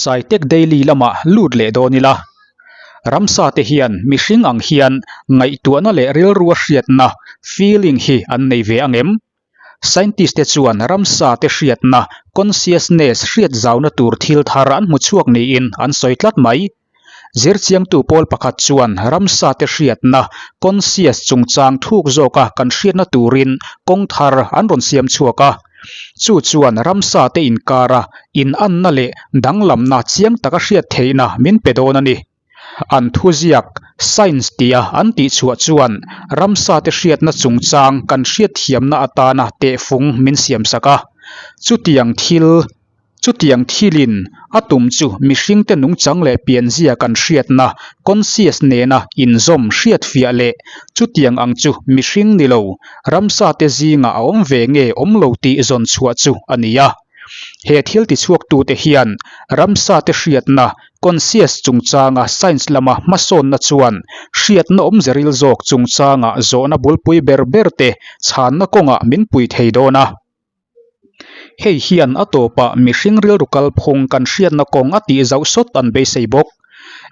Saitek Daily lamah lut leh dawn ila. Ramsa te hian mihring ang hian ngaihtuahna leh rilrua hriatna, feeling, hi an nei ve ang em? Scientist te chuan ramsa te hriatna, consciousness, hriat zauna tur thil thar an hmu chhuak niin an sawi tlat mai. Zirchiangtu pawl pakhat chuan ramsa te hriatna, conscious, chungchang thuk zawka kan hriatna turin kawng thar an rawn siam chhuak a. Chu chuan ramsa te inkara inanna leh danglamna chiang taka hriat theihna min pe dawn a ni. An thuziak, Science tia an tihchhuah chuan ramsa te hriatna chungchang kan hriatthiamna atana tehfung min siamsak a. Chutiang thil Chutiang thilin a tum chu mihringte nungchang leh pianzia kan hriatna, conscious, nena inzawm hriatfiah leh chutiang ang chu mihring ni lo, ramsate zingah a awm ve nge awm lo tih zawn chhuah chu a ni a. He thil tichhuaktute hian ramsate hriatna, conscious, chungchanga science lama hmasawnna chuan hriatna awmze ril zawk chungchanga zawhna bulpui ber berte chhanna kawngah min pui thei dawn a. Hei hian a tawpah mihring rilru kalphung kan hriatna kawng a tih zauh sawt an beisei bawk.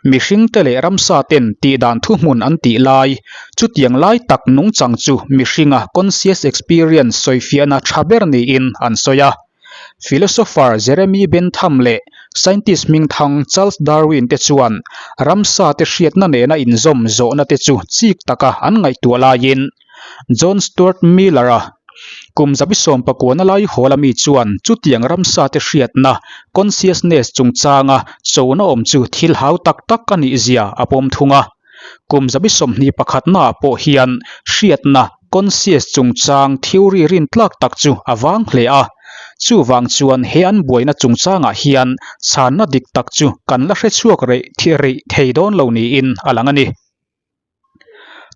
Mihringte leh ramsa ten tihdan thuhmun an tih lai, chutiang lai tak nungchang chu mihringa conscious experience sawifiahna tha ber niin an sawi a. Philosopher Jeremy Bentham leh scientist hmingthang Charles Darwin te chuan ramsa te hriatna nena inzawm zawhna te chu chik taka an ngaihtuah laiin, John Stuart Miller-a kum 79 lai hawl ami chuan chutiang ramsa te hriatna, consciousness, chungchanga chona awm chu thil hau tak tak a nih zia a pawm thung a. Kum 21 naah pawh hian hriatna, conscious, chungchang theory rintlak tak chu a vang hle a. Chuvang chuan he an buaina chungchangah hian chhanna dik tak chu kan la hrechhuak rei thei dawn lo niin a lang a ni.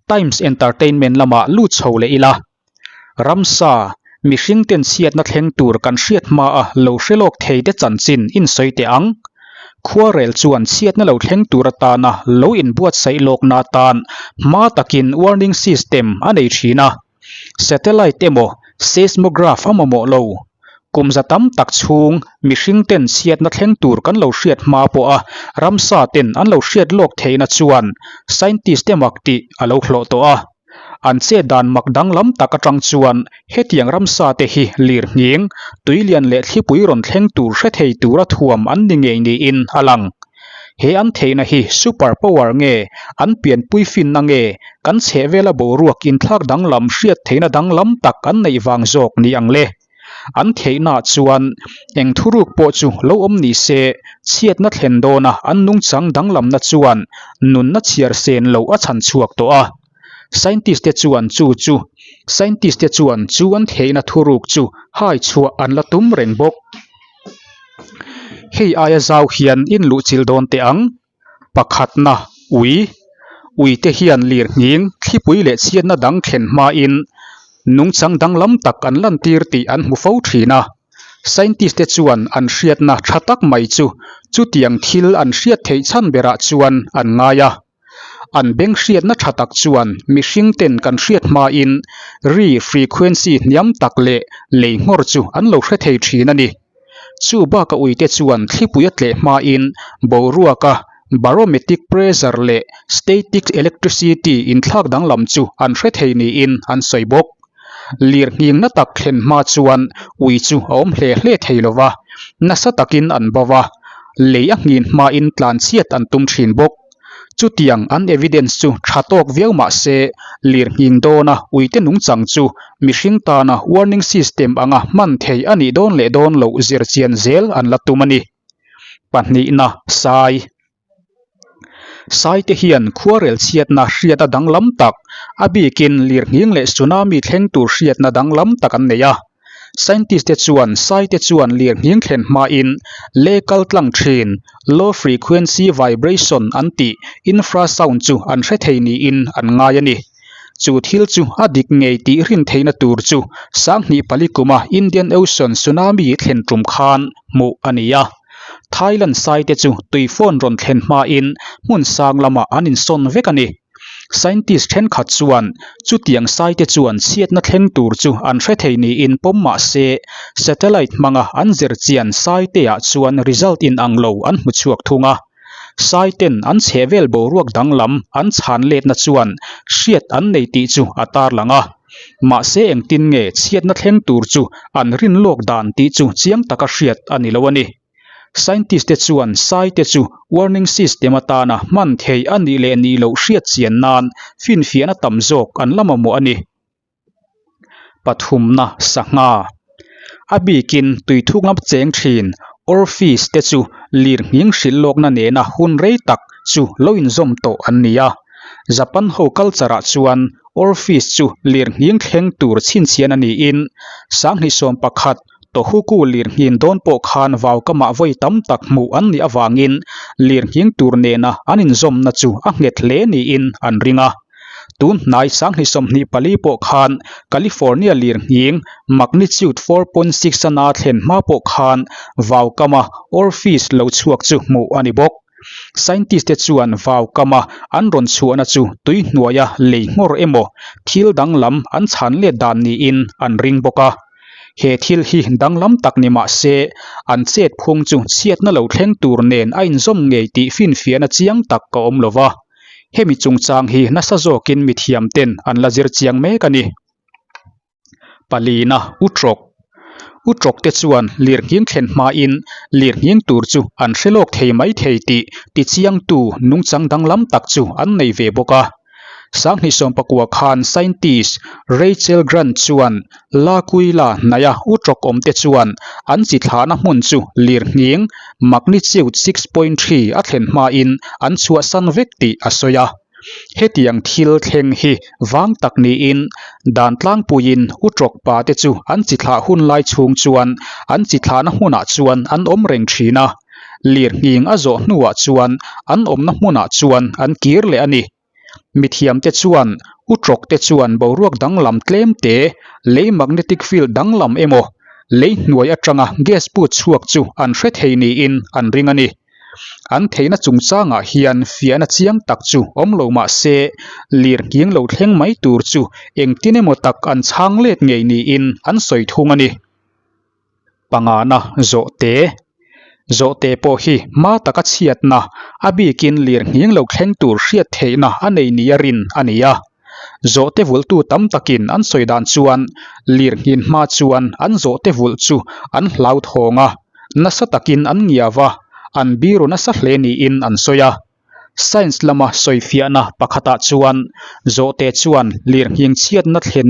Times Entertainment lamah lut chho leh ila, ramsa, mihring ten chhiatna thleng tur kan hriat hmaa lo hre lawk thei te chanchin insawi teh ang. Khuarel chuan chhiatna lo thleng tur atana lo inbuatsaih lawkna atan hma takin warning system a nei thin a. Satellite emaw seismograph a mamawh lo. Kum za tam tak chhung mihring ten chhiatna thleng tur kan lo hriat hma pawha ramsa ten an lo hriat lawk theihna chuan scientist te mak tih a lo hlawh tawh a. An chet dan mak danglam tak atang chuan hetiang ramsa te hi lir nghing, tuilian leh thlipui rawn thleng tur hre thei tura thuam an ni ngei niin a lang. He an theihna hi super power nge, an pianpui finna nge, kan chhehvela boruak inthlak danglam hriat theihna danglam tak an neih vang zawk ni ang le? An theihnaah chuan eng thuruk pawh chu lo awm ni se, chhiatna thlen dawna an nungchang danglamna chuan nunna chhiar sen loh a chhan chhuak tawh a. Scientist te chuan chu chu Scientist te chuan chu an theihna thuruk chu hai chhuah an la tum reng bawk. Hei aia zau hian in luhchilh dawn teh ang. Pakhatna, ui. Ui te hian lir nghing, thlipui leh chhiatna dang thlen hmain nungchang danglam tak an lantir tih an hmu fo thin a. Scientist te chuan an hriatna tha tak mai chu chutiang thil an hriat theih chhan berah chuan an ngai a. An beng hriatna tha tak chuan mihring ten kan hriat hmain ri frequency hniam tak leh lei nghawr chu an lo hre thei thin a ni. Chu baka uite chuan thlipui a tleh hmain boruaka barometric pressure leh static electricity inthlak danglam chu an hre thei niin an sawi bawk. Lirnghingna tak thlen hma chuan ui chu a awm hle hle thei lo va, nasa takin an bo va, lei a nghin hmain tlanchhiat an tum thin bawk. Chutiang an evidence chu tha tawk viau mah se, lirnghing dawna uite nungchang chu mihring tana warning system anga hman thei a nih dawn leh dawn loh zirchian zel an la tum a ni. Pahnihna, Sai. Saite hian khuarel chhiatna hriat a danglam tak, a bikin lirnghing leh tsunami thleng tur hriatna danglam tak an nei a. Scientist te chuan saite chuan lirnghing thlen hmain lei kal tlang thin, low frequency vibration an tih infrasound chu an hre thei niin an ngai a ni. Chu thil chu a dik ngei tih rin theihna tur chu 2004 kuma Indian Ocean tsunami thlen tum khan hmuh a ni a. Thailand saite chu tui phone rawn thlen hmain hmun sang lamah an insawn vek a ni. Scientist thenkhat chuan chutiang saite chuan chhiatna thleng tur chu an hre thei niin pawm mah se, satellite hmanga an zir chian saiteah chuan result inang lo an hmu chhuak thung a. Saiten an chhehvel boruak danglam an chhan letna chuan hriat an nei tih chu a tarlang a. Mahse engtin nge chhiatna thleng tur chu an rin lawk dan tih chu chiang taka hriat a ni lo a ni. Scientist te chuan sai te chu warning system atana hman theih a nih leh nih loh hriat chian nan finfiahna tam zawk an la mamawh a ni. Pathumna sangha a bikin tuithuk lam cheng thin oarfish te chu lirnghing hrilh lawkna nena hun rei tak chu lo inzawm tawh an ni a. Japan ho culture ah chuan oarfish chu lirnghing thleng tur chhinchhian a niin sanghnih 11 Tohuku lirnghing dawn pawh khan vaukamah vawi tam tak hmuh an nih avangin lirnghing tur nena an inzawmna chu a nghet hle niin an ring a. Tun hnai 2024 pawh khan California lirnghing magnitude 4.6 a na thlen hma pawh khan vaukama oarfish lo chhuak chu hmuh a ni bawk. Scientist te chuan vaukama an rawn chhuahna chu tui hnuaia lei nghawr emaw thil danglam an chhan let dan niin an ring bawk a. He thil hi danglam tak ni mah se, an chet phung chu chhiatna lo thleng tur nen a inzawm ngei tih finfiahna chiang tak a awm lo va. Hemi chungchang hi nasa zawkin mithiam ten an la zir chiang mek a ni. Palina Utrawk Utrawk te chuan lirnghing thlen hmain lirnghing tur chu an hre lawk thei mai thei tih tichiangtu nungchang danglam tak chu an nei ve bawk a. 2019 khan scientist Rachel Grant chuan L'Aquila hnaia utrawk awmte chuan an chi thlahna hmun chu lirnghing magnitude 6.3 a thlen hmain an chhuahsan vek tih a sawi a. Hetiang thil thleng hi vang tak niin dan tlangpuiin utrawk pa te chu an chi thlah hun lai chhung chuan an chi thlahna hmunah chuan an awm reng thin a. Lirnghing a zawh hnuah chuan an awmna hmunah chuan an kir leh a ni. Mithiamte chuan utrawkte chuan boruak danglam tlem te, lei magnetic field danglam emaw, lei hnuai atanga gas put chhuak chu an hre thei niin an ring a ni. An theihna chungchangah hian fiahna chiang tak chu awm lo mah se, lirnghing lo thleng mai tur chu engtin emaw tak an chhang let ngei niin an sawi thung a ni. Pangana zawhte Zawhte pawh hi hma taka chhiatna, a bikin lirnghing lo thleng tur hriat theihna a nei nia rin a ni a. Zawhte vulhtu tam takin an sawi dan chuan lirnghin hma chuan an zawhte vulh chu an hlauthawng a, nasa takin an ngiau a, an biru nasa hle niin an sawi a. Science lama sawifiahna pakhatah chuan zawhte chuan lirnghing chhiatna thlen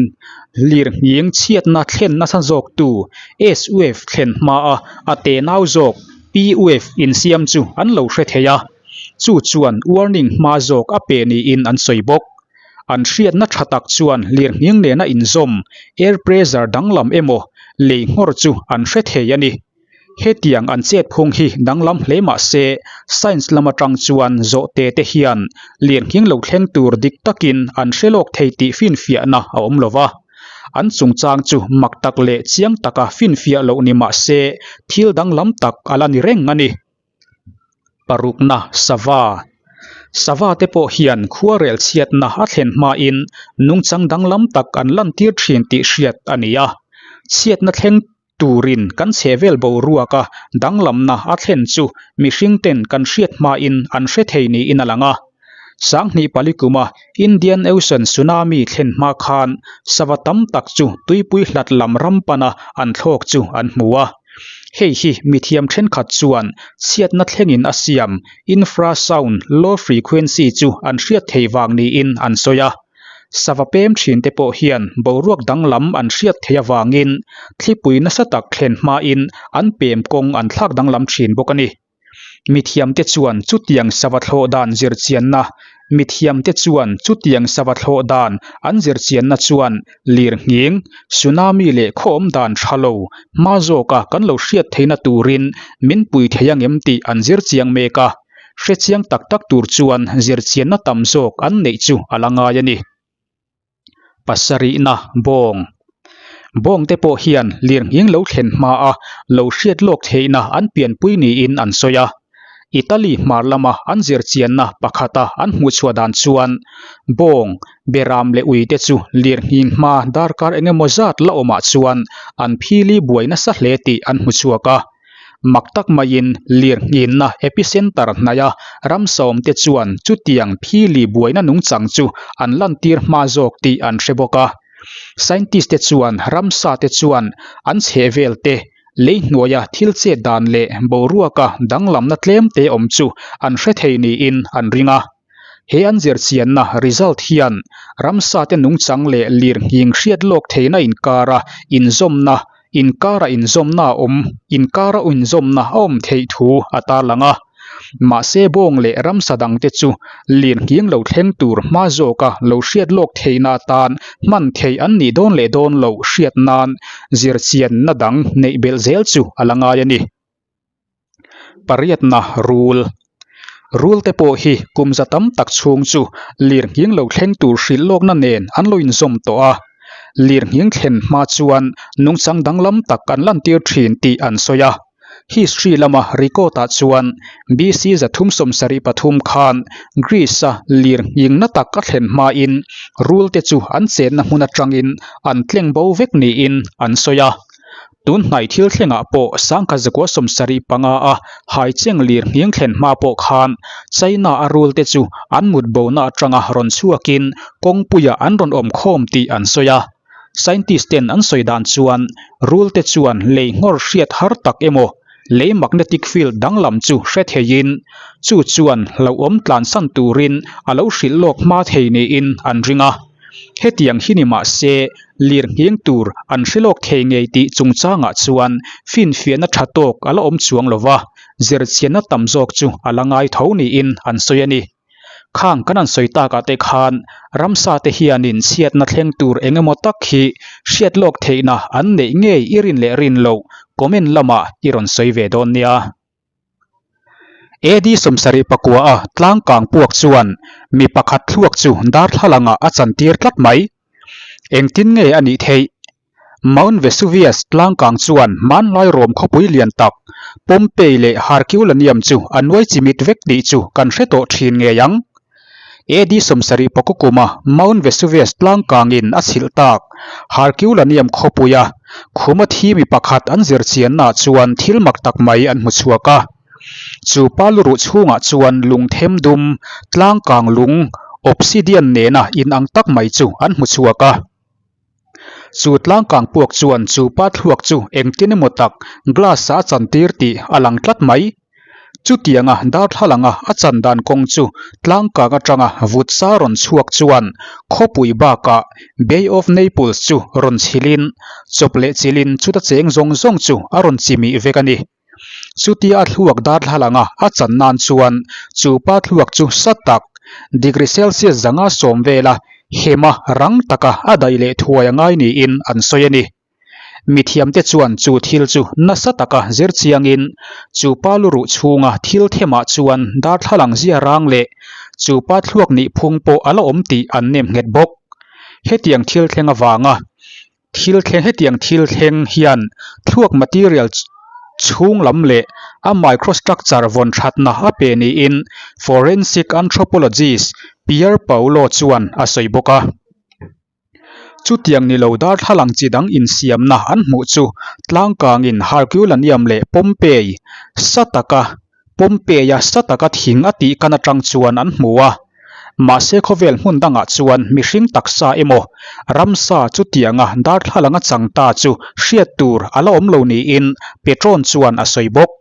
lirnghing chhiatna thlen nasa zawktu S-wave thlen hmaa a tenau zawk P-wave insiam chu an lo hre thei a, chu chuan warning hma zawk a pe niin an sawi bawk. An hriatna tha tak chuan lirnghing nena inzawm air pressure danglam emaw lei nghawr chu an hre thei a ni. Hetiang an chet phung hi danglam hle mah se, science lam atang chuan zawhte te hian lirnghing lo thleng tur dik takin an hre lawk thei tih finfiahna a awm lo va. An chungchang chu mak tak leh chiang taka finfiah loh ni mah se, thil danglam tak a la ni reng a ni. Parukna sava Sava te pawh hian khuarel chhiatna a thlen hmain nungchang danglam tak an lantir thin tih hriat a ni a. Chhiatna thleng Turin kan chhehvel boruaka danglamna a thlen chu mihring ten kan hriat hmain an hre thei niin a lang a. 2004 kuma Indian Ocean Tsunami thlen hma khan sava tam tak chu tuipui hlat lam ram pana an thlawk chu an hmu a. Hei hi mithiam thenkhat chuan chhiatna thlengin a siam infrasound low frequency chu an hriat thei vang niin an sawi a. Sava pem thin te pawh hian boruak danglam an hriat theih avangin thlipui nasa tak thlen hmain an pem kawng an thlak danglam thin bawk a ni. Mithiamte chuan chutiang sava thlawh dan zirchianna Mithiamte chuan chutiang sava thlawh dan an zirchianna chuan lirnghing, tsunami leh khawm dan tha lo hma zawka kan lo hriat theihna turin min pui thei angem tih an zirchiang mek a. Hre chiang tak tak tur chuan zirchianna tam zawk an neih chu a la ngai a ni. Pasarihna bawng Bawng te pawh hian lirnghing lo thlen hmaa lo hriat lawk theihna an pianpui niin an sawi a. Italy hmar lama an zirchianna pakhata an hmuhchhuah dan chuan bawng, beram leh uite chu lirnghing hma darkar engemaw zat la awmah chuan an phili buai nasa hle tih an hmuchhuak a. Mak tak maiin lirnghinna epicenter hnaia ramsa awmte chuan chutiang phili buaina nungchang chu an lantir hma zawk tih an hre bawk a. Scientist te chuan ramsa te chuan an chhehvel te lei hnuaia thil chet dan leh boruaka danglamna tlem te awm chu an hre thei niin an ring a. He an zirchianna result hian ramsa te nungchang leh lirnghing hriat lawk theihna inkara inzawmna inkara inzawmna a awm inkara inzawmna a awm theih thu a tarlang a. Mahse bawng leh ramsa dangte chu lirnghing lo thleng tur hma zawka lo hriat lawk theihna atan hman theih an nih dawn leh dawn loh hriat nan zirchianna dang neih belh zel chu a la ngai a ni. Pariatna rul Rul te pawh hi kum za tam tak chhung chu lirnghing lo thleng tur hrilh lawkna nen an lo inzawm tawh a. Lirnghing thlen hma chuan nungchang danglam tak an lantir thin tih an sawi a. History lama record ah chuan BC 373 khan Greece-a lirnghing na tak a thlen hmain rul te chu an chenna hmun atangin an tleng bo vek niin an sawi a. Tun hnai thil thlengah pawh sangkhat zakua 75 a haicheng lirnghing thlen hma pawh khan China a rul te chu an mut bona atanga rawn chhuakin kawngpuiah an rawn awm khawm tih an sawi a. Scientist ten an sawi dan chuan rul te chuan lei nghawr hriat har tak emaw lei magnetic field danglam chu hre theiin chu chuan hlauhawm tlansan turin a lo hrilh lawk hma thei niin an ring a. Hetiang hi ni mah se lirnghing tur an hre lawk thei ngei tih chungchangah chuan finfiahna tha tawk a la awm chuang lo va, zirchianna tam zawk chu a la ngai tho niin an sawi a ni. Khang kan han sawi takah te khan ramsa te hianin chhiatna thleng tur eng emaw tak hi hriat lawk theihna an neih ngei i rin leh rin loh comment lamah i rawn sawi ve dawn nia. AD 79 a tlangkang puak chuan mi pakhat thluak chu darthlalangah a chantir tlat mai. Engtin nge a nih theih? Mount Vesuvius tlangkang chuan hmanlai Rom khawpui lian tak, Pompeii leh Herculaneum chu a nuai chimit vek tih chu kan hre tawh thin ngei ang. AD 70 kuma Mount Vesuvius tlangkangin a chhilh tak Herculaneum khawpuia khuma thi mi pakhat an zirchiannaah chuan thil mak tak mai an hmu chhuak a. Chu pa luruh chhungah chuan lung them dum, tlangkang lung, obsidian nena inang tak mai chu an hmu chhuak a. Chu tlangkang puak chuan chu pa thluak chu engtin emaw tak glass-ah a chantir tih a lang tlat mai. Chutianga darthlalanga a chan dan kawng chu tlangkang atanga vutsa rawn chhuak chuan khawpui bakah Bay of Naples chu rawn chhilhin chawp leh chilhin chuta cheng zawng zawng chu a rawn chimih vek a ni. Chutia a thluak darthlalanga a chan nan chuan chu pa thluak chu sa tak, degree Celsius 110 vela hema rang taka a daih leh thuai a ngai niin an sawi a ni. Mithiamte chuan chu thil chu nasa taka zir chiangin chu pa luruh chhunga thil themah chuan darthlalang zia rang leh chu pa thluak nih phung pawh a la awm tih an nem nghet bawk. Hetiang thil thleng avanga Thil thleng hetiang thil thleng hian thluak material chhung lam leh a microstructure vawn thatna a pe niin forensic anthropologist Pier Paolo chuan a sawi bawk a. Chutiang ni lo darthlalang chi dang insiamna an hmuh chu tlangkangin Herculaneum leh Pompeii sa taka Pompeii-a sa taka thing a tih kan atang chuan an hmu a. Mahse khawvel hmun dangah chuan mihring taksa emaw ramsa chutianga darthlalanga chang ta chu hriat tur a la awm lo niin Petron chuan a sawi bawk.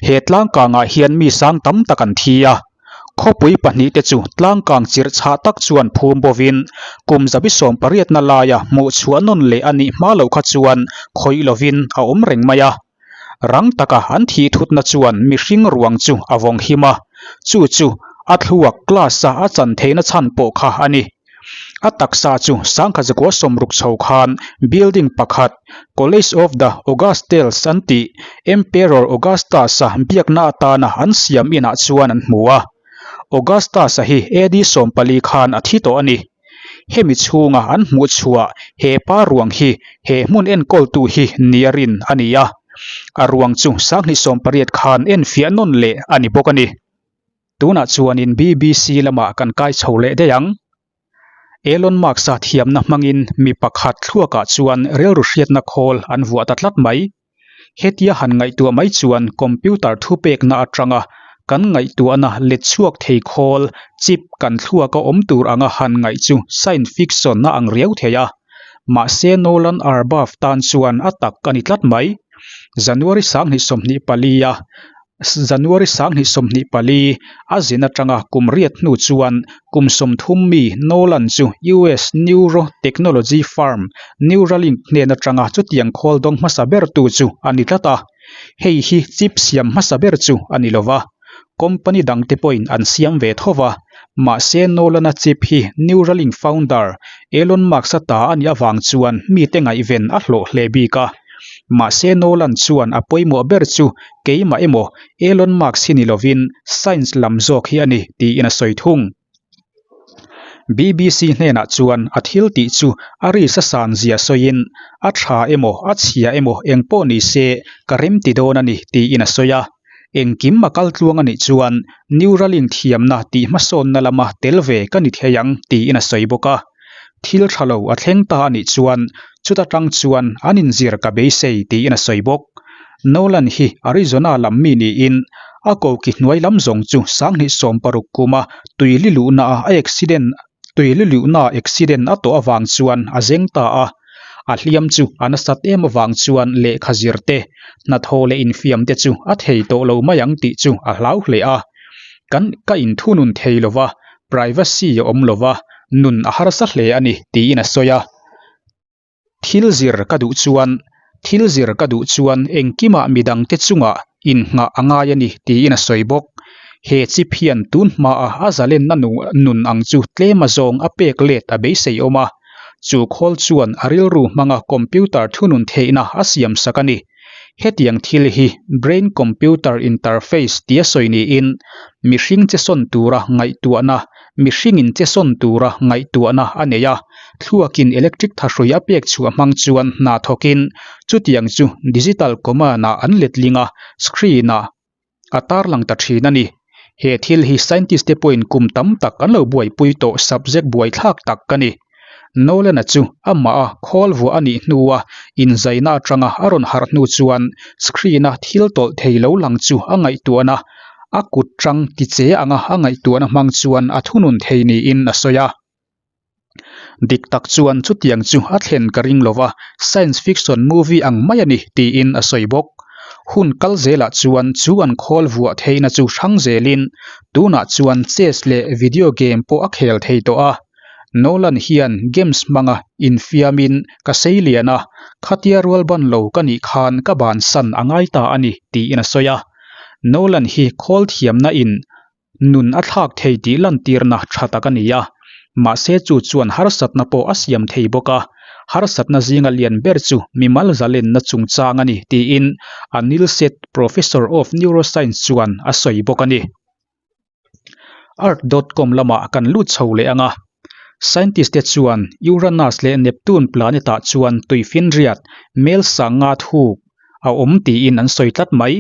He tlangkangah hian mi sang tam tak an thi a. Khawpui pahnihte chu tlangkang chirh chhah tak chuan phum bovin kum 180na laia hmuh chhuah nawn leh a nih hma loh kha chuan khawih lovin a awm reng mai a. Rang taka an thih thutna chuan mihring ruang chu a vawng him a, chu chu a thluak class-a a chan theihna chhan pawh kha a ni. A taksa chu 1960 chho khan building pakhat, College of the Augustales an tih, Emperor Augustus-a biakna atana an siam inah chuan an hmu a. Augustus-a hi AD 14 khan a thi tawh a ni. Hemi chhunga an hmuh chhuah he pa ruang hi he hmun enkawltu hi nia rin a ni a. A ruang chu 2018 khan enfiah nawn leh a ni bawk a ni. Tunah chuanin BBC lamah kan kai chho leh daih ang. Elon Musk-a thiamna hmangin mi pakhat thluakah chuan rilru hriatna khawl an vuah ta tlat mai. Hetia han ngaihtuah mai chuan computer thupekna atanga kan ngaihtuahna let chhuak thei khawl, chip, kan thluaka awm tur anga han ngaih chu science fiction a ang riau thei a. Mahse Nolan Arbaugh tan chuan a tak a ni tlat mai. January 2024 a January 2024 a zin atanga kum riat hnu chuan kum 30 mi Nolan chu US neurotechnology firm Neuralink hnen atanga chutiang khawl dawng hmasa bertu chu a ni tlat a. Hei hi chip siam hmasa ber chu a ni lova, company dangte pawhin an siam ve tho va. Mahse Nolan-a chip hi Neuralink founder Elon Musk-a ta a nih avang chuan mite ngaihven a hlawh hle bik a. Mahse Nolan chuan a pawimawh ber chu keimah emaw Elon Musk hi ni lovin science lam zawk hi a ni tiin a sawi thung. BBC hnenah chuan a thil tih chu a risk a san zia sawiin a tha emaw a chhia emaw eng pawh ni se ka rem ti dawn a ni tiin a sawi a. Engkim a kal tluang a nih chuan Neuralink thiamna tih hmasawnna lama tel ve ka ni thei ang tiin a sawi bawk a. Thil tha lo a thleng ta a nih chuan chuta tang chuan an inzir ka beisei tiin a sawi bawk. Nolan hi Arizona lam mi niin a koki hnuai lam zawng chu 2016 kuma tui li luhna a accident tui li luhna accident a tawh avang chuan a zeng ta a. A hliam chu a nasat em avang chuan lehkha zir te, hnathawh leh infiam te chu a thei tawh lo mai ang tih chu a hlau hle a. Kan ka inthunun thei lova, privacy a awm lova, nun a harsa hle a ni tiin a sawi a. Thil zir ka duh chuan thil zir ka duh chuan engkimah midangte chungah innghah a ngai a ni tiin a sawi bawk. He chip hian tun hmaa a zalenna nun ang chu tlem azawng a pek let a beisei awm a. Chu khawl chuan a rilru hmanga computer thunun theihna a siam sak a ni. Hetiang thil hi Brain Computer Interface tia sawi niin mihring che sawn tura ngaihtuahna mihringin che sawn tura ngaihtuahna a nei a, thluakin electric thahrui a pek chhuah hmang chuan hna thawkin chutiang chu digital command-ah an letling a, screen-ah a tarlang ta thin a ni. He thil hi scientist te pawhin kum tam tak an lo buaipui tawh subject buaithlak tak a ni. Nolan-a chu amah a khawl vuah a nih hnua inzaina atanga a rawn harh hnu chuan screen-a thil tawlh thei lo lang chu a ngaihtuahna a kut tang ti che anga a ngaihtuahna hmang chuan a thunun thei niin a sawi a. Dik tak chuan chutiang chu a thlen ka ring lova, science fiction movie ang mai a ni tiin a sawi bawk. Hun kal zelah chuan chu an khawl vuah theihna chu hrang zelin tunah chuan chess leh video game pawh a khel thei tawh a. Nolan hian games hmanga infiamin ka sei lian a, khatia rual ban lo ka nih khan ka bansan a ngai ta a ni tiin a sawi a. Nolan hi khawl thiamna in Nun a thlak thei tih lantirna tha tak a ni a, mahse chu chuan harsatna pawh a siam thei bawk a, harsatna zinga lian ber chu mimal zalenna chungchang a ni tiin Anil Seth, Professor of Neuroscience chuan a sawi bawk a ni. Earth dot com lamah kan lut chho leh ang a, scientist te chuan Uranus leh Neptune planet ah chuan tuifinriat mel sanga thuk a awm tiin an sawi tlat mai.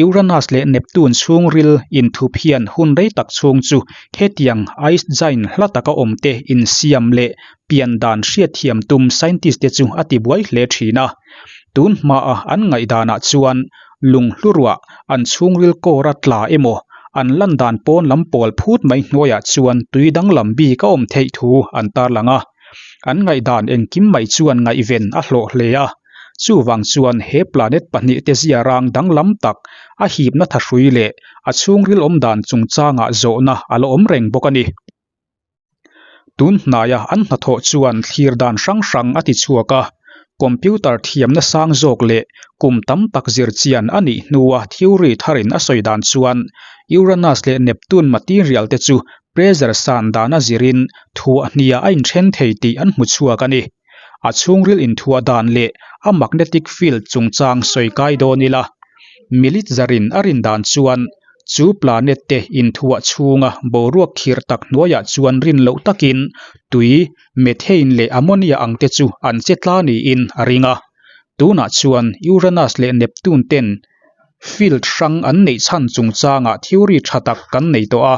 Uranus leh Neptune chhungril inthup hian hun rei tak chhung chu hetiang ice giant hla taka awmte insiam leh pian dan hriatthiam tum scientist te chu a tibuai hle thin a. Tun hmaa an ngaihdanah chuan lunghlu ruah an chhungril kawra tla emaw an lan dan pawn lam pawl phut mai hnuaiah chuan tui danglam bik a awm theih thu an tarlang a. An ngaihdan engkim mai chuan ngaihven a hlawh hle a. Chuvang chuan he planet pahnihte ziarang danglam tak, a hipna thahrui leh a chhungril awmdan chungchangah zawhna a la awm reng bawk a ni. Tun hnaia an hnathawh chuan thlir dan hrang hrang a ti chhuak a, computer thiamna sang zawk leh kum tam tak zir chian a nih hnua theory tharin a sawi dan chuan Uranus leh Neptune material te chu pressure san dana zirin thuah hniah a inthen thei tih an hmu chhuak a ni. A chhungril inthuah dan leh a magnetic field chungchang sawi kai dawn ila, Militzarin a rin dan chuan chu planet te inthuah chhunga boruak khirh tak hnuaiah chuan rin loh takin tui, methane leh ammonia ang te chu an che tla niin a ring a. Tunah chuan Uranus leh Neptune ten field hrang an neih chhan chungchangah theory tha tak kan nei tawh a,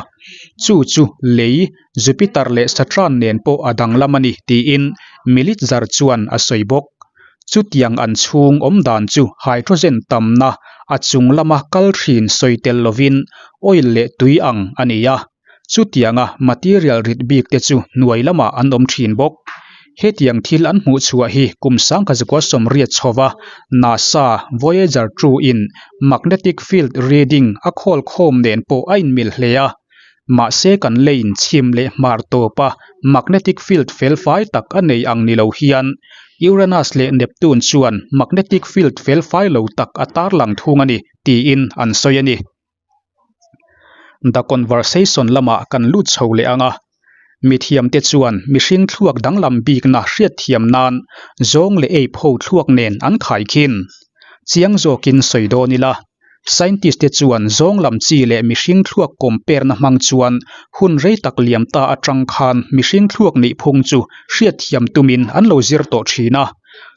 chu chu lei, Jupiter leh Saturn nen pawh a danglam a ni, tiin Militzer chuan a sawi bawk. Chutiang an chhung awm dan chu hydrogen tamna a chung lama kal thin sawi tel lovin oil leh tui ang a ni a. Chutianga material rit bik te chu hnuai lamah an awm thin bawk. Hetiang thil an hmuh chhuah hi kum sangkazukua sawmriat chhova NASA Voyager 2 in magnetic field reading a khawl khawm nen pawh a inmil hle a. Mahse kan leiin chhim leh hmar tawpa magnetic field felfai tak a nei ang ni lo hian Uranus leh Neptune chuan magnetic field felfai lo tak a tarlang thung a ni tiin an sawi a ni. The Conversation lamah kan lut chho leh ang a, mithiamte chuan mihring thluak danglam bikna hriatthiam nan zawng leh ape ho thluak nen an khaikhin. Chiang zawkin sawi dawn ila, scientist te chuan zawng lam chi leh mihring thluak compare na hmang chuan hun rei tak liam ta atang khan mihring thluak nih phung chu hriatthiam tumin an lo zir tawh thin a.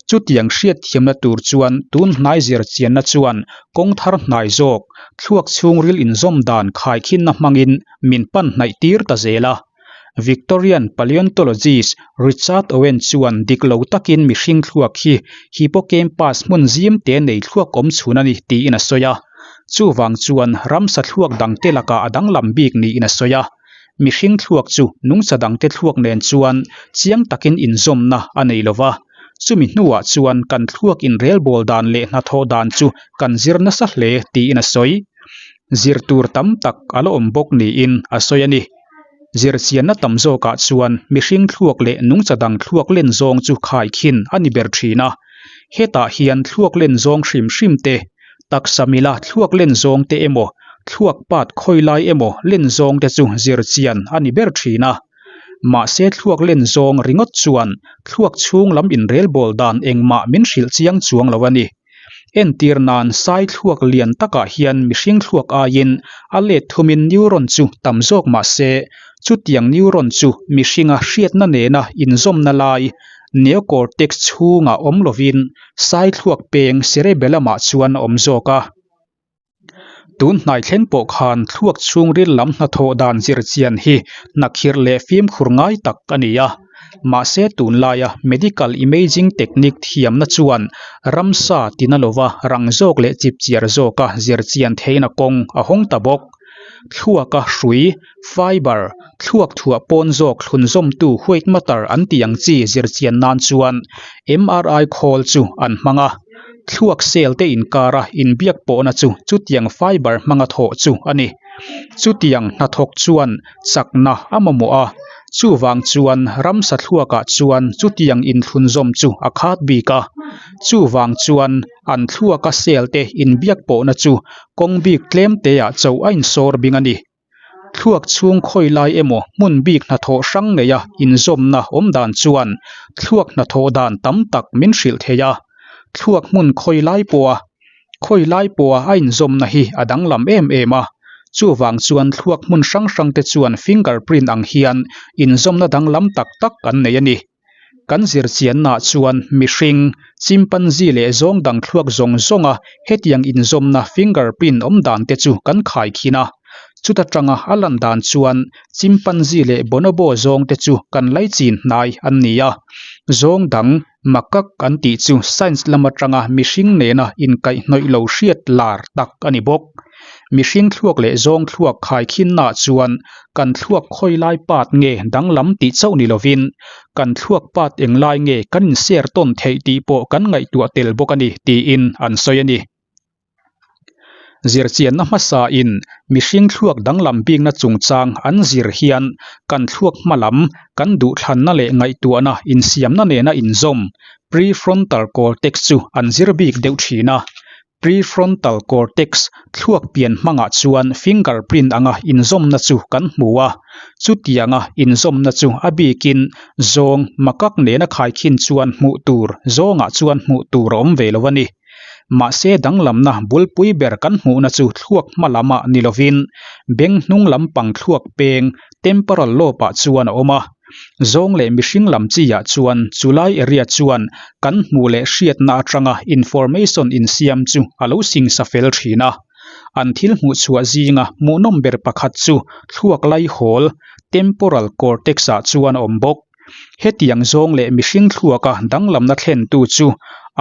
Chutiang hriatthiamna tur chuan tun hnai zir chianna chuan kawng thar hnai zawk, thluak chhungril inzawm dan khaikhinna hmangin min pan hnaih tir ta zel a. Victorian paleontologist Richard Owen chuan dik lo takin mihring thluak hi hippocampus hmun zim te nei thluak awm chhun a ni tiin a sawi a. Chuvang chuan ramsa thluak dangte lakah a danglam bik niin a sawi a. Mihring thluak chu nungcha dangte thluak nen chuan chiang takin inzawmna a nei lo va, chumi hnuah chuan kan thluak inrelbawl dan leh hnathawh dan chu kan zir nasa hle tiin a sawi. Zir tur tam tak a la awm bawk niin a sawi a ni. Zirchianna tam zawkah chuan mihring thluak leh nungcha dang thluak len zawng chu khaikhin a ni ber thin a. Hetah hian thluak len zawng hrim hrim te, Taksa mila thluak len zawng te emaw, thluak pat khawi lai emaw len zawng te chu zir chian a ni ber thin a. Mahse thluak len zawng ringawt chuan thluak chhung lam inrelbawl dan engmah min hrilh chiang chuang lo a ni. Entir nan sai thluak lian takah hian mihring thluak aiin a let thumin neuron chu tam zawk mahse chutiang neuron chu mihringa hriatna nena inzawmna lai neocortex chhungah awm lovin Saithluak peng cerebellum-ah chuan a awm zawk a. Tun hnai thleng pawh khan thluak chhungril lam hnathawh dan zir chian hi hnakhirh leh fimkhur ngai tak a ni a. Mahse tunlaia medical imaging technique thiamna chuan ramsa tina lova rang zawk leh chipchiar zawka zir chian theihna kawng a hawng ta bawk. Thluaka hrui, fiber, thluak thuah pawn zawk thlunzawmtu white matter an tih ang chi zirchian nan chuan MRI khawl chu an hmang a. Thluak cell te inkara inbiak pawhna chu chutiang fiber hmanga thawh chu a ni. Chutiang hnathawk chuan chakna a mamawh a, chuvang chuan ramsa thluakah chuan chutiang inthlunzawm chu a khat bik a. Chuvang chuan an thluaka cell te inbiak pawhna chu kawng bik tlem teah chauh a insawr bing a ni. Thluak chhung khawi lai emaw hmun bik hnathawh hrang neia inzawmna awm dan chuan thluak hnathawh dan tam tak min hrilh thei a. Thluak hmun khawi lai pawha khawi lai pawha a inzawmna hi a danglam em em a. Chuvang chuan thluak hmun hrang hrangte chuan fingerprint ang hian inzawmna danglam tak tak an nei a ni. Kan zirchiannaah chuan mihring, chimpanzee leh zawng dang thluak zawng zawnga hetiang inzawmna fingerprint awm dan te chu kan khaikhin a. Chuta tanga a lan dan chuan chimpanzee leh bonobo zawng te chu kan laichin hnai an ni a. Zawng dang, macaque an tih chu science lam atanga mihring nena inkaihhnawih lo hriat lar tak a ni bawk. Mihring thluak leh zawng thluak khaikhinnaah chuan kan thluak khawi lai pat nge danglam tih chauh ni lovin kan thluak pat eng lai nge kan inser tawn theih tih pawh kan ngaihtuah tel bawk a ni tiin an sawi a ni. Zirchianna hmasain mihring thluak danglam bikna chungchang an zir hian kan thluak hma lam kan duhthlanna leh ngaihtuahna insiamna nena inzawm prefrontal cortex chu an zir bik deuh thin a. Prefrontal cortex thluak pian hmangah chuan fingerprint anga inzawmna chu kan hmu a, chutianga inzawmna chu a bikin zawng makak nena khaikhin chuan hmuh tur zawngah chuan hmuh tur a awm ve lo a ni. Mahse danglamna bulpui ber kan hmuhna chu thluak hma lamah ni lovin beng hnung lampang thluak peng temporal lobe ah chuan a awm a. Zawng leh mihring lam chi ah chuan chulai area chuan kan hmuh leh hriatna atanga information insiam chu a lo singsa fel thin a. An thil hmuh chhuah zinga hmuhnawm ber pakhat chu thluak laihawl, temporal cortex, ah chuan a awm bawk. Hetiang zawng leh mihring thluaka danglamna thlentu chu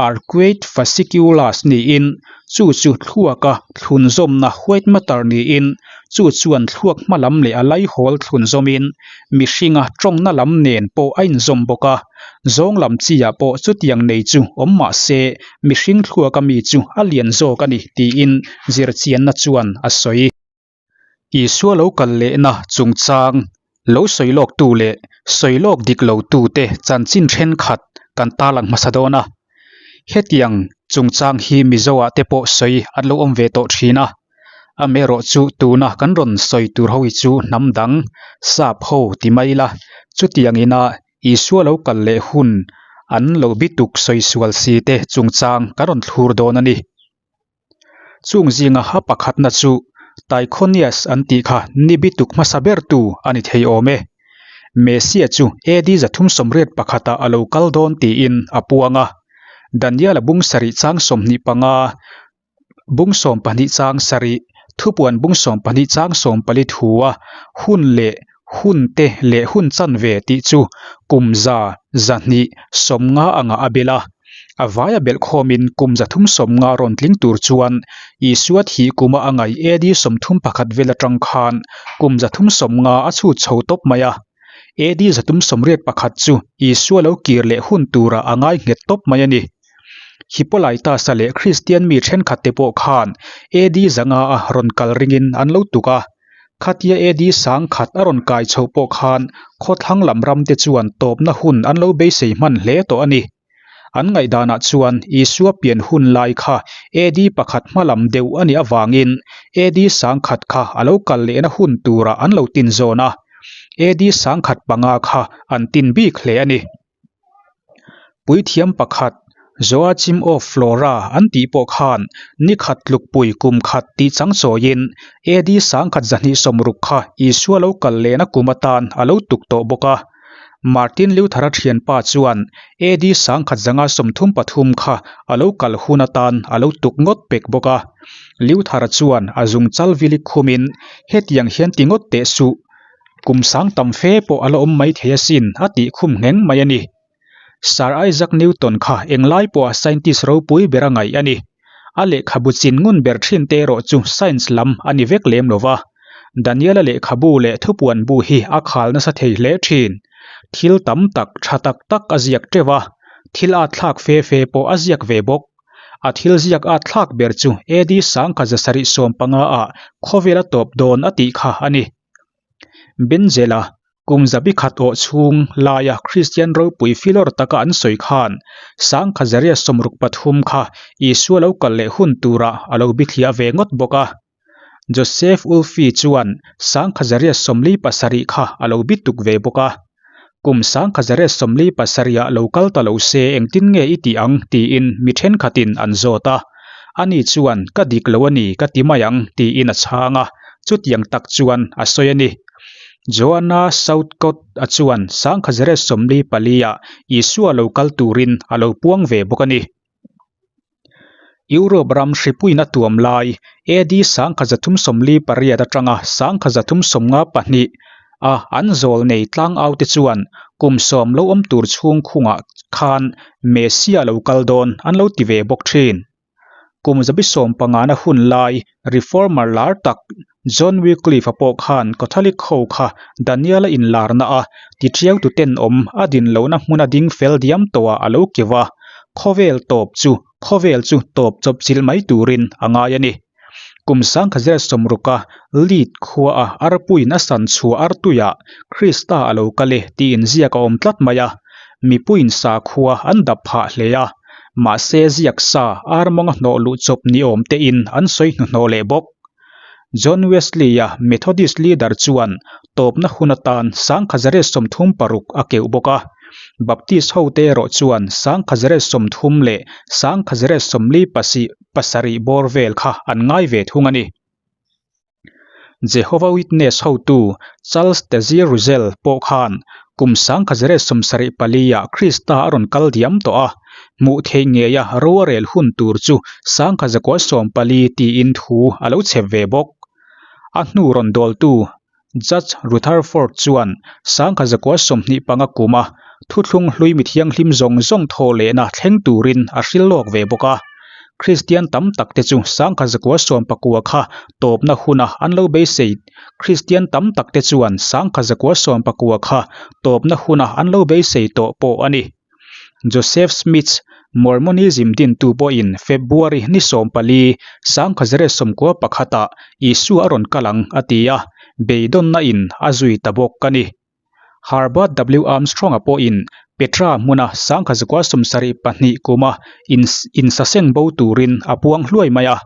arcuate fasciculus niin, chu chu thluaka thlunzawmna white matter niin, chu chuan thluak hma lam leh a laihawl thlunzawmin mihringa tawngna lam nen pawh a inzawm bawk a. Zawng lam chiah pawh chutiang nei chu awm mah se, mihring thluaka mi chu a lian zawk a ni tiin zirchianna chuan a sawi. Isua lo kal lehna chungchang lo sawi lawktu leh sawi lawk dik lotute chanchin thenkhat kan tarlang hmasa dawn a. Hetiang chungchang hi Mizoah te pawh sawi an lo awm ve tawh thin a. Amaherawhchu tuna kan rawn sawi tur ho hi chu hnam dang, sap ho ti mai ila, chutiang ina Isua lo kal leh hun an lo bituk sawi sual si te chungchang kan rawn thlur dawn a ni. Chung zinga a pakhatna chu Tychonius an tih kha ni bituk hmasa bertu a ni thei awm e. Messia chu AD 381 ah a lo kal dawn tiin a puang a. Daniel-a bung sarih chang 25, bung 12 chang sarih, thupuan bung 12 chang 14 thua hun leh hun te leh hun chanve tih chu kum za, 200, 50 angah a bel a. A vaia belh khawmin kum 350 rawn tling tur chuan Isua thih kuma a ngaih AD 31 vel atang khan kum 350 a chhut chho tawp mai a. AD 381 chu Isua lo kir leh hun turah a ngai nghet tawp mai a ni. Hippolytus-a leh Kristian mi thenkhat te pawh khan AD 500 a rawn kal ringin an lo tuk a. Khatia AD 1000 a rawn kai chhoh pawh khan khawthlang lam ram te chuan tawpna hun an lo beisei hman hle tawh a ni. An ngaihdanah chuan Isua pian hun lai kha AD pakhat hma lam deuh a nih avangin AD 1000 kha a lo kal lehna hun turah an lo tin zawn a, AD 1005 kha an tin bik hle a ni. Puithiam pakhat, Joachim of Flora an tih pawh khan ni khat tlukpui kum khat tih chang chawiin AD 1260 kha Isua lo kal lehna kum atan a lo tuk tawh bawk a. Martin Luther-a thianpa chuan AD 1033 kha a lo kal hun atan a lo tuk ngawt pek bawk a. Luther-a chuan a zungchal vilik khumin, Hetiang hian ti ngawt teh suh, kum sang tam fe pawh a la awm mai thei asin a tih khum ngheng mai a ni. Sir Isaac Newton kha englai pawha scientist ropui ber a ngaih a ni. A lehkhabu chin ngun ber thin te erawh chu science lam a ni vek lem lo va. Daniel-a lehkhabu leh thupuan bu hi a khal nasa thei hle thin. Thil tam tak, tha tak tak a ziak teuh a, thil at thlak fe fe pawh a ziak ve bawk. A thil ziak at thlak ber chu AD 1715 ah khawvel a tawp dawn a tih kha a ni. Benzela, kum zabi khat awh chhung laia Kristian ropui filawr taka an sawi khan Sangkhazaria 63 kha Isua lo kal leh hun turah a lo bithliah ve ngawt bawk a. Joseph Ulfi chuan Sangkhazaria 47 kha a lo bituk ve bawk a. Kum 1747 ah lo kal ta lo se engtin nge i tih ang tiin mi thenkhatin an zawt a. Ani chuan ka dik lo a ni ka ti mai ang tiin a chhang a, chutiang tak chuan a sawi a ni. Joanna Southcott-a chuan 1744 ah Isua lo kal turin a lo puang ve bawk a ni. Europe ram hripuiin a tuam lai AD 1348 atanga 1352 a an zawl nei tlangau te chuan kum sawm lo awm tur chhung khungah khan Messia lo kal dawn an lo ti ve bawk thin. Kum zabi sawm pangana hun lai Reformer lar tak John Wycliffe-a pawh khan Catholic ho kha Daniel-a inlarna a tiṭiautu tenawm a din lohna hmuna ding fel diam tawhah a lo keuh a, khawvel tawp chu khawvel chu tawp chawp chilh mai turin a ngai a ni. Kum 1960-a Lead khuaah arpuiin a san chhuah artuiah Krista a lo kal e tih inziak a awm tlat mai a, mipuiin sakhua an dap phah hle a, mahse ziak sa armawnga hnawh luh chawp ni awm tein an sawi hnuhnawh leh bawk. John Wesley-a Methodist leader chuan tawpna hun atan 1936 a keuh bawk a. Baptist hote erawh chuan 1930 leh 1947 bawr vel kha an ngai ve thung a ni. Jehovah Witness hotu Charles Taze Russell pawh khan Kum 1974 ah Krista a rawn kal diam tawh a, hmuh theih ngeia ro a rel hun tur chu 1914 tiin thu a lo chhep ve bawk. A hnu rawn dawltu Judge Rutherford chuan 1925 kuma thuthlung hlui mithianghlim zawng zawng thaw lehna thleng turin a hrilh lawk ve bawk a. Kristian tam tak te chu 1919 kha tawpna huna an lo beisei Kristian tam tak te chuan 1919 kha tawpna huna an lo beisei tawh pawh a ni. Joseph Smith, Mormonism dintu pawhin February ni 14, 1991 ah Isua a rawn kal ang a ti a, beidawnna in a zui ta bawk a ni. Herbert W. Armstrong-a pawhin Petra hmuna 1972 kuma insaseng bo turin a puang hluai mai a,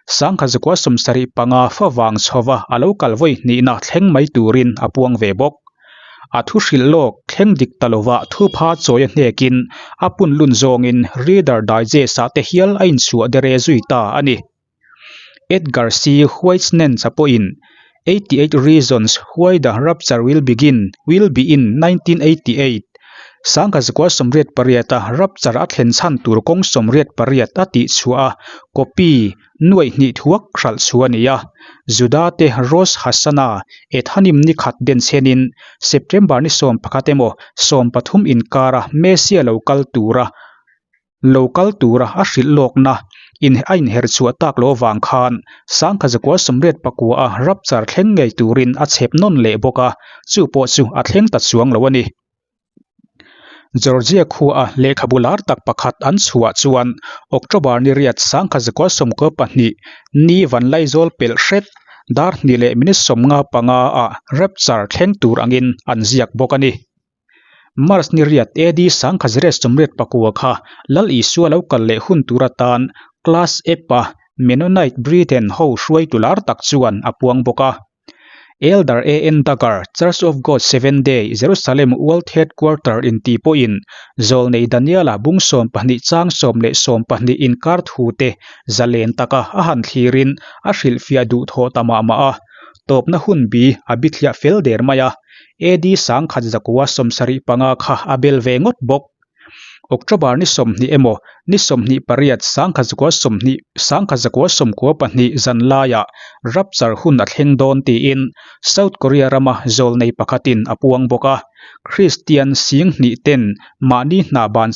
1975 favang chhova a lo kal vawi hnihna thleng mai turin a puang ve bawk. A thu hrilh lawk thleng dik ta lova thupha chawi a hnekin a punlun zawngin Reader Digest-ah te hial a inchhuah dere zui ta a ni. Edgar C. Whisenant-a pawhin 88 Reasons Why the Rapture Will Begin Will Be in 1988, 1988-a Rapture a thlen chhan tur kawng 88 a tihchhuah a copy nuaih hnih thuak hralh chu a ni a. Juda te Rosh Hashanah, Ethanim ni khat den chhenin September ni 11 emaw 13 inkara Messiah lo kal tura lo kal tura a hrilh lawkna in a inher chhuah tak loh avang khan 1989 a rapture thleng ngei turin a chhep nawn leh bawk a, chu pawh chu a thleng ta chuang lo a ni. Georgia khua lehkhabu lar tak pakhat an chhuah chuan October ni riat 1992 ni Vanlaizawl pelh hret dar hnih leh minute 55 ah rapture thleng tur angin an ziak bawk a ni. March ni riat AD 1989 kha Lal Isua lo kal leh hun tur atan Class Ep-a Mennonite Brethren ho hruaitu lar tak chuan a puang bawk a. Elder AN Duggar, Church of God Seventh Day, Jerusalem World Headquarter inti pawhin Zawlnei Daniela bung 12 chang 10 leh 12 inkar thu te zalen taka a han thlirin a hrilhfiah duh thawh ta mah mah a. Tawpna hun bi a bithliah fel der mai a. AD 1975 kha a bel ve ngawt bawk. October ni 20 emaw ni 28 1992 zan laiah rapture hun a thleng dawn tiin South Korea rama zawlnei pakhatin a puang bawk a. Kristian sing hnih ten mahni hna ban.